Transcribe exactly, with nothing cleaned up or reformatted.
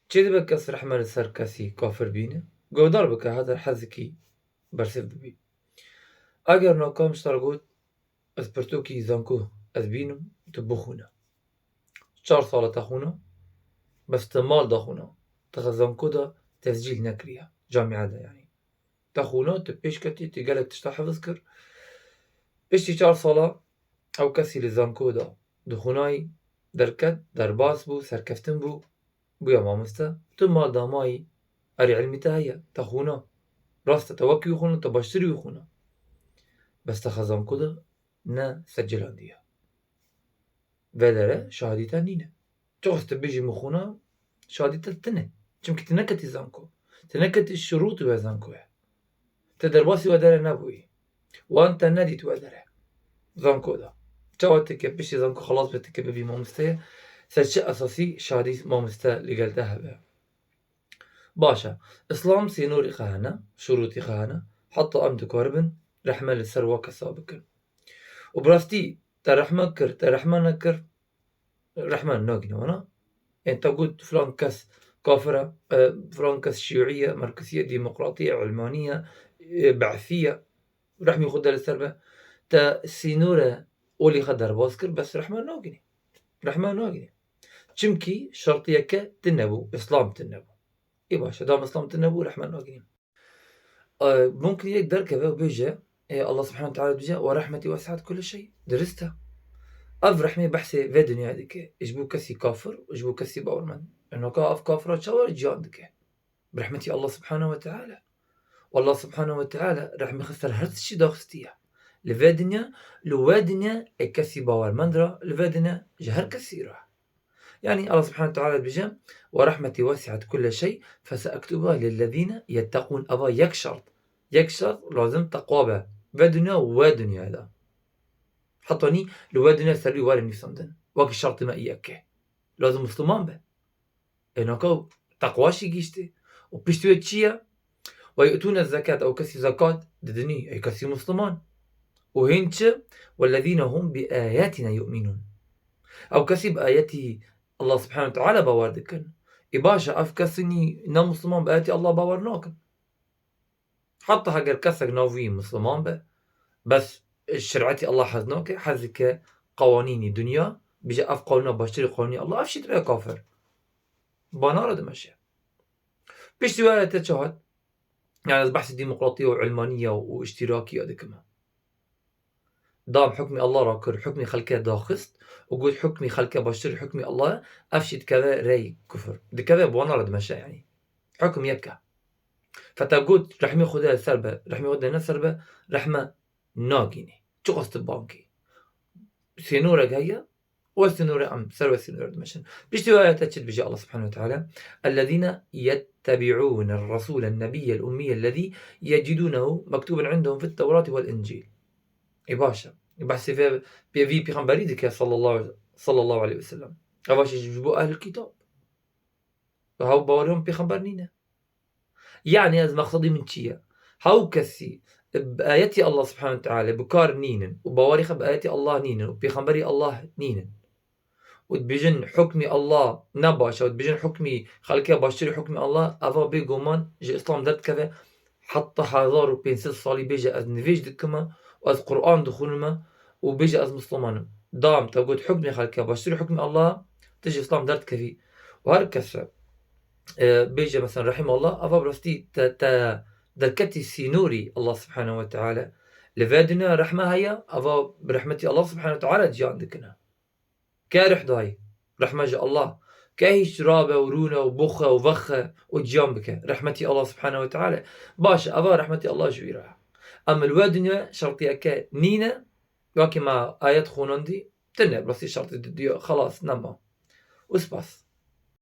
Çi dibe kes rehme li ser kesî kafir bîne? Guhdar bike, heta hezikî bersiv bibî. Eger nakam ji te re got, ez pirtûkî zanko ez bînim, tu bixwîne. Çar sala te xwîna, bes tu mal de xwîna. Tu xwe zanko de tescîl nekiriye, camîe de yanî. Te xwîna, tu pêş ketî, tu gelek tişta hifz kir. Piştî çar sala ew kesî li zanko de dixwînayî, derket, derbas bû, serkeftin bû, bûye mamoste. Tu mal de mayî, erê ilmî te heye, te xwîna. Rast e, te wekî wî xwîna, te baştirî wî xwîna. Bes te xwe zanko de ne secîlandiye. Vedere şahadî te nîne. Çiqas tu bijî min xwîna, şahadî te tune. Çimkî tu neketî zanko. Tu neketî şirûtî wê zankoyê. Tu derbasî wê derê nebûyî. Wan te nedît wê derê. Zanko de. Çawa tu ke piştî zanko xelas be tu ke bibî mamosteyê, ser çi esasî şahadî mamoste li gel te hebe? Baş e. Îslam sînorî xwe hene, şirûtî xwe hene. Heta em dikaribin rehme li ser wa kesa bikin. Û bi rastî te rehme kir, te rehme nekir, rehme nagîne wana. Ên te got filan kes kafir e, e, filan kes şîî ye, merkezî ye, demokratî ye, ilmanî ye, e, be'sî ye. Rehmî Xwedê li ser be. Te sînore olî xwe derbas kir, bes rehme nagîne. Rehme nagîne. Çimkî şertiyeke tune bû, Îslam tune bû. Ê baş e, dam Îslam tune bû, rehme nagîne. E, mumkin yek derkeve û bêje, e, Allah subhanahu ve teala dibêje, "Ve rahmetî wesi'et kulle şey." Dirist e. Ev rehmê behsê vê dinyayê dike. Ji bo kesî kafir, ji bo kesî bawermend. Enoka ev kafira çawa ciyan dike? Bi rehmetî Allah subhanahu ve teala. Û Allah subhanahu ve teala rehmê xwe ser her tiştî daxistiye. Li vê dinya, li wê dinya ê kesî bawermend re, li vê dinya ji her kesî re. Yanî Allah subhanahu ve teala dibêje, "Ve rahmetî wesi'et kulle şey, feseektubuha lillezîne yettekûn." Eva yek şert. Yek şert lazim teqwa be. Vê dinya û wê dinyayê de. Heta nî li wê dinya ser wî were nivîsandin. Wekî şertê me yek e. Lazim Musliman be. Ê naka teqwa jî gihîştê. Û piştî wê çi ye? "Ve yu'tûne zekat", ew kesî zekat didinî, ey kesî Musliman. Û hîn çi? "Wellezîne hum bi ayatîne yu'minûn." Ew kesî bi ayetî Allah subhanahu ve teala bawer dikin. Ê baş e, ev kesî nî ne Musliman bi ayetî Allah bawer nakin. Heta heger kesek nav wî Musliman be, bes şerîetî Allah hez nake, hez dike qewanînî dinya, bêje ev qanûna baştirî qanûnî Allah, ev jî dibe kafir. Bana re dimeşe. Piştî wê ayete çi hat? Yani ez behsê demokratiya û ilmaniya û iştirakiya dikim. Dam hukmê Allah rakir, hukmê xelke daxist û got hukmê xelke baştir hukmê Allah, ev jî dikeve rey kufir. Dikeve bi wana re dimeşe yani. Hukm yek e. Feta got rehmê Xwedê ser be, rehmê Xwedê ne ser be, rehme nagînî. Çiqas tu bankî. Sênorek heye, wê sînorê em ser wê sînorê dimeşin. Piştî wê ayete çi dibêje Allah subhanahu ve teala? "Ellezîne yettebi'ûne resûlen nebiyyel ummiyellezî yecidûnehu mektûben indehum fit tewrati vel incîl." Ê baş e. Behsê vê, pê vî pêxemberî dike sallallahu, sallallahu aleyhi ve sellem. Ev jî ji bo ehlil kitab. Hew bawerî pêxember nîne. Yani ez mexsedî min çi ye? Hew kesî bi ayetî Allah subhanahu ve teala bi kar nînin û bawerî xwe bi ayetî Allah nînin û pêxemberî Allah nînin û dibêjin hukmî Allah ne baş e û dibêjin hukmî xelke baştirî hukmî Allah, eva bêguman ji Îslam derdikeve. Heta hezar û pênc sed salî bêje ez nivêj dikime û ez Quran dixwînime û bêje ez Musliman im. Dam te got hukmê xelke baştirî hukmê Allah, tu ji Îslam derdikevî. Û her kes e, e, bêje mesela Rahim Allah, eva bi rastî te, te derketî sînorî Allah subhanahu ve teala. Li vê dinya rehme heye, eva bi rehmetî Allah subhanahu ve teala ciyan dikine. Ke rih dayî, rehme ji Allah. Ke hîç rabe û rûne û buxe û vexe û ciyan bike, rehmetî Allah subhanahu ve teala. Baş e, eva rehmetî Allah ji wî re. Em li wê dinya şertiyeke nîne, wekî me ayet xwînandî, tune, bi rastî şertî didiyo, xelas, nema. Û spas.